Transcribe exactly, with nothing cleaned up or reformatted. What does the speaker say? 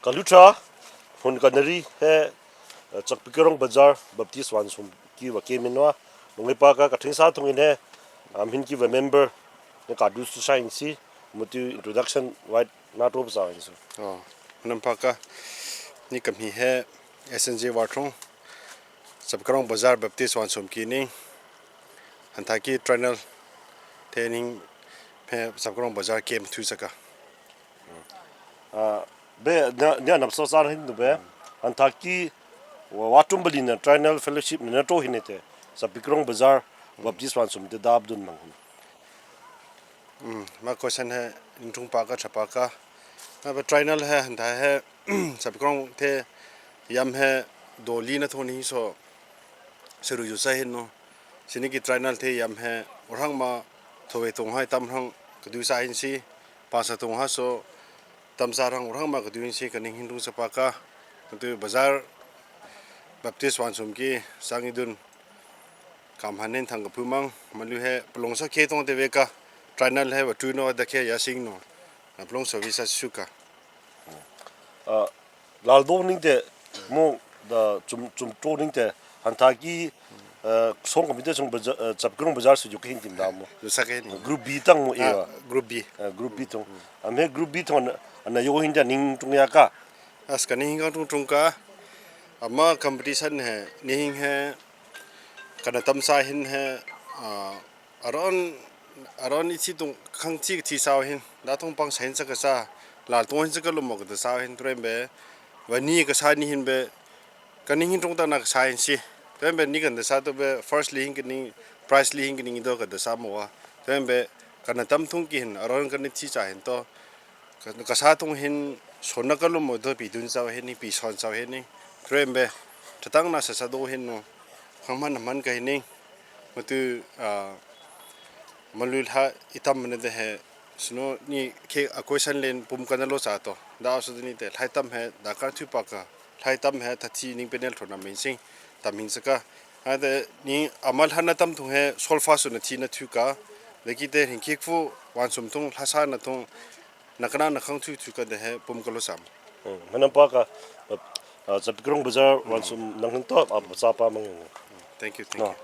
Kalutra, hun kanari he, eh, Chapikrong Bazar Baptist Wansum ki wa ke minwa, lungi pa ka kating sa thung ine, am hin ki wa member, ne ka du su shine si, mutu introduction, wait, na to sa in su. Oh, nam pa ka, ni kam hi he, S N J Warthong, Chapikrong Bazar Baptist Wansum ki ni, hanta ki trainer, te ning, pe Chapikrong Bazar kem tu saka. Ah, be, nya, nya nap so san hin du be. Hanta ki, wa, wa tum beli na trainer fellowship na to hin te. Chapikrong Bazar Baptist Wansum te dab dun mang hin. Hmm, ma question he, intung pa ka, chapa ka. Na be trainer he, hanta he, Chapikrong te yam he, doli na thung ni so, seru yu sa hin no. Sini ki trainer te yam he, urang ma, thowe thung hai tam rang, kedu sa hin si, pa sa thung ha so, tam sa rang urang ma kedu hin si, kaning hin tung sa pa ka, kedu Bazar Baptist Wansum ki, sang idun, kam hanen thang ke pumang, malu he, pelong sa ke tong te we ka, trainer he, wa tu no, da ke ya sing no, na pelong sa wi sa su ka. Ah, lal do ning te, mo da chum, chum to ning te, hanta ki, eh, song kami te song Baza-, eh, Chapikrong Bazar su juk hin tim da mo. Lu sa ke ni. Group B tang mo Ah, ewa. Group B. Eh, group B tong. Am he group B tong ana, ana yo hin te ning tung ya ka. As ka ning hin ka tung tung ka. Ama competition he, ning hin he, kana tam sa hin he, ah, around, around i chi tung, khang chi, chi sa hin, da thung pang sa hin sa ka sa, lal thung hin sa ka lu mo ka da sa hin, trembe, wa ni ka sa ni hin be, kaning hin tung ta na ka sa hin si, trembe ni ka da sa to be, first li hin kaning, prize li hin kaning do ka da sa mo wa, trembe, kana tam thung ki hin, around kaning chi sa hin to, Ka, ka sa thung hin, sona ka lum mo do pi dun sa hin ni, pi son sa hin ni. Trembe, tatang na sa sa do hin no. Khang man man ka hin ni. Matu, ah, malu ha itam mane de he. Sino ni ke a question len pum ka na lo sa to. Da so ni te, hai tam he, da ka tu pa ka. Hai tam he, ta ti ning penel to na min sing. Tam hin sa ka. Ha de, ni amal ha na tam thung he, solfa so na ti na tu ka. Leki te hin kik fu, Wansum thung, ha sa na thung. Na kana na khang tu tu ka de he pum ka lo sam. Hmm, manam pa ka, ah, Chapikrong Bazar Wansum nang hin to, ah, sa pa mang. Thank you, thank you.